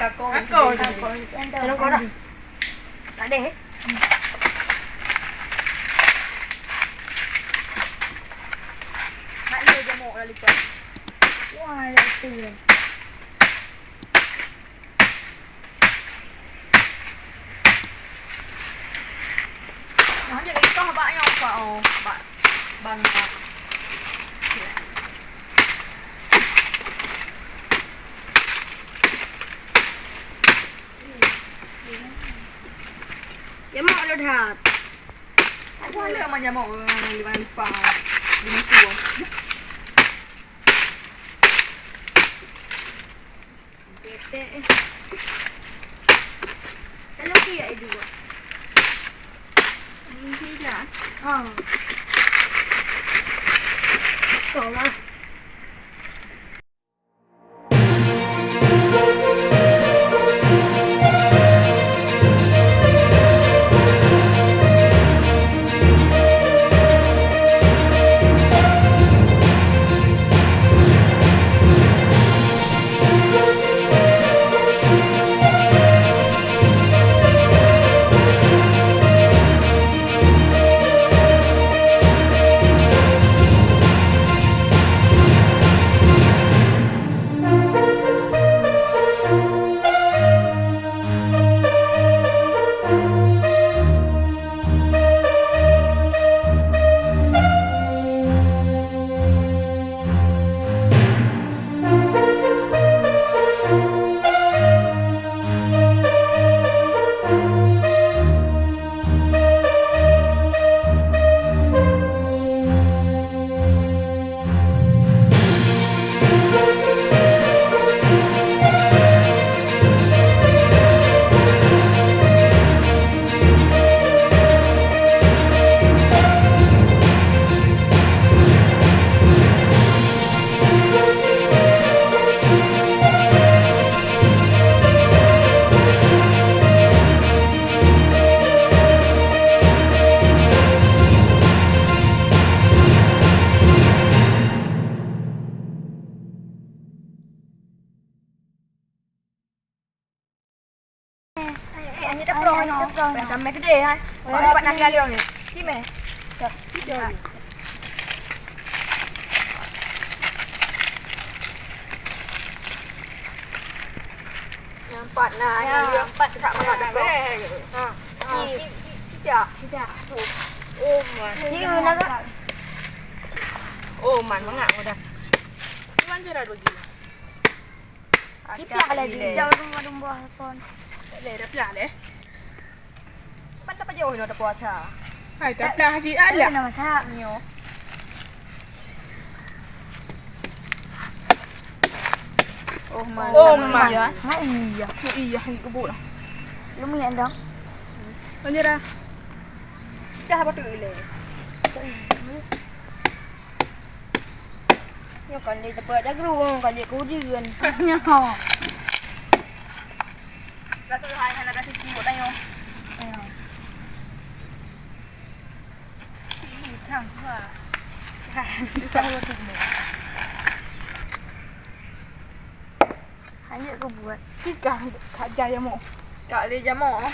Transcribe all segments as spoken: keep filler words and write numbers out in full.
Takong. Takong. Takong. Takong. Tak ada, eh? Mak dia jamuk lalu lipat. Wah, ada tu. Nah, jadi kah bak nyoe, Pak, oh, bak bangka. Jamok lôn that. Aku ada mah jamok dengan lima lipat. Lima tu. Ketek, eh. Kalau kiak dua. Ini tidak. Oh. Kau lah. Eh, eh, hanya teprong, hanya teprong. Sampai gede, ha. Wah, dapat nasi kalian ni. Sini. Dah. Yang empat nah, ya. Yang empat tak pernah teprong. Ha. Ha. Ti-, ti-, tidak. Tidak. Oh, man. Ni nak. Oh, man, mangap dah. Cuman je dah dua gila. Ciplah lah dia. Jauh rumah domba kon. Tak boleh, dah pelah leh. Pat tak pajak oh, dah puasa. Hai, tak pelah cik ada. Nama tak? Nyo. Oh, ma. Oh, ma. Iya. Ma iya. Ma iya, ni kebun lah. Lumi endang. Lanjut dah. Dah apa tu ile? Nyoe kan lé teupeu jagru, kan lé keujeuen. Nyoe. Ka teuhai hana ka sisi buet tanyoe. Ayo. Ih, kang, wah. Kang, wah, tu semua. Hanjeuet kubuet. Tikah kak jai jamok. Kak lé jamok.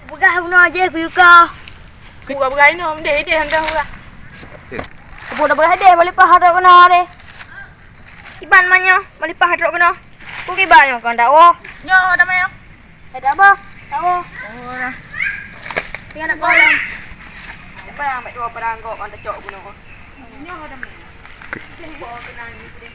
Peugah bunoe jih kuyue kah. Ku ka peugah inoe, mendeh ideh hantom peugah. Ku dah peugah ideh, bak lipah trok keunoe deh. Kiban manyoe, bak lipah trok keunoe. Ku kiban nyoe kon dakwoe. Nyoe damai nyoe. Eh, tak apa. Tak apa. Oh, dah. Tinggal nak goyang. Siapa yang ambil dua pedang kau, kan tecok bunoe. Nyoe damai. Kau kenal ni, ni.